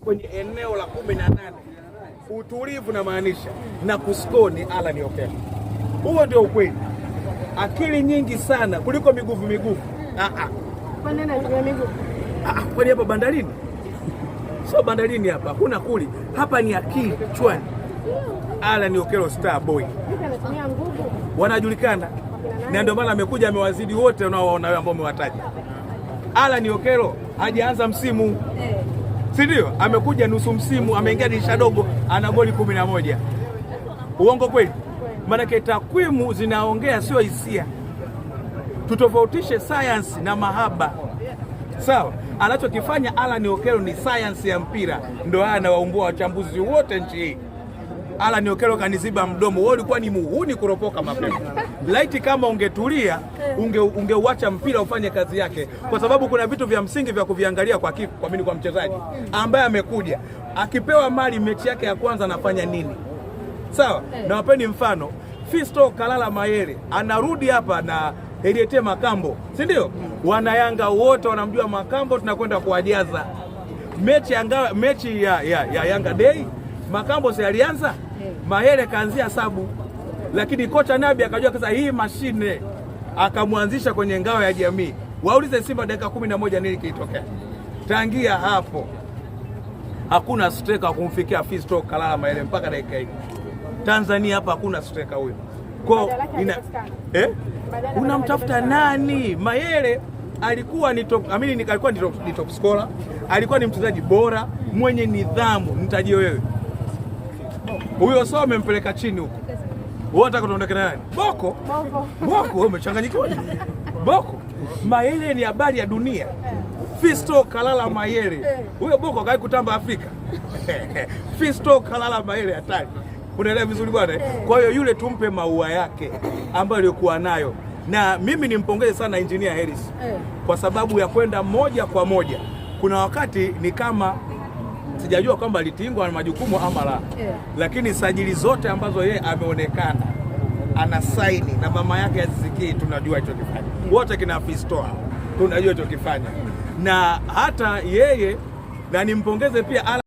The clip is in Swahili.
Kwenye eneo la 18 utulivu na maanisha na kuscore ni Allan Okello. Huo ndio ukweli. Akili nyingi sana kuliko miguvu miguvu. Ah ah. Kwa nini anatumia miguu? Ah, kwani hapa bandarini? Sio bandarini hapa, hakuna kuli. Hapa ni akili kichwani. Allan Okello star boy. Vipi anatumia nguvu? Wanajulikana. Na ndio maana amekuja amewazidi wote unaowaona wewe ambao umewataja. Allan Okello hajaanza msimu. Si ndio? Amekuja nusu msimu, ameingia dirisha dogo, ana goli 11. Uongo kweli? Maanake takwimu zinaongea, sio hisia. Tutofautishe science na mahaba. Sawa? Anachokifanya Allan Okello ni science ya mpira, ndio haya anawaumbua wachambuzi wote nchi hii. Allan Okello kaniziba mdomo. Wewe ulikuwa ni muhuni kuropoka mapema. Laiti kama ungetulia, ungeuacha mpira ufanye kazi yake, kwa sababu kuna vitu vya msingi vya kuviangalia kwa kifu, kwa mimi kwa mchezaji ambaye amekuja akipewa mali mechi yake ya kwanza anafanya nini? Sawa? Na wapeni mfano Fisto Kalala Mayele anarudi hapa na Heriete Makambo, si ndio? Wanayanga wote wanamjua Makambo, tunakwenda kuwajaza mechi ya, mechi ya Yanga Day. Makambo si alianza, Mayele kaanzia sabu, lakini kocha Nabi akajua sasa hii mashine, akamwanzisha kwenye ngao ya jamii. Waulize Simba dakika 11 nini kilitokea. Tangia hapo hakuna striker kumfikia Fisto Kalala Mayele mpaka dakika hii. Tanzania hapa hakuna striker huyo. Kwa ina, unamtafuta nani? Mayele alikuwa ni top, amini ni alikuwa ni top scorer, alikuwa ni mchezaji bora mwenye nidhamu. Nitajie wewe huyo, sawa, amempeleka chini huko. Wewe unataka tuondoke na nani? Boko. Boko, wewe umechanganyikiwa. Boko. Mayele ni habari ya dunia. Fisto Kalala Mayele. Huyo Boko kai kutamba Afrika. Fisto Kalala Mayele hatari. Unaelewa vizuri bwana? Kwa hiyo yule tumpe maua yake ambayo aliyokuwa nayo, na mimi nimpongeze sana Engineer Harris kwa sababu ya kwenda moja kwa moja. Kuna wakati ni kama sijajua kwamba alitingwa na majukumu ama la, lakini sajili zote ambazo yeye ameonekana ana saini na mama yake Aziz Ki, tunajua hicho kifanya wote kina Fisto tunajua hicho kifanya, na hata yeye, na nimpongeze pia.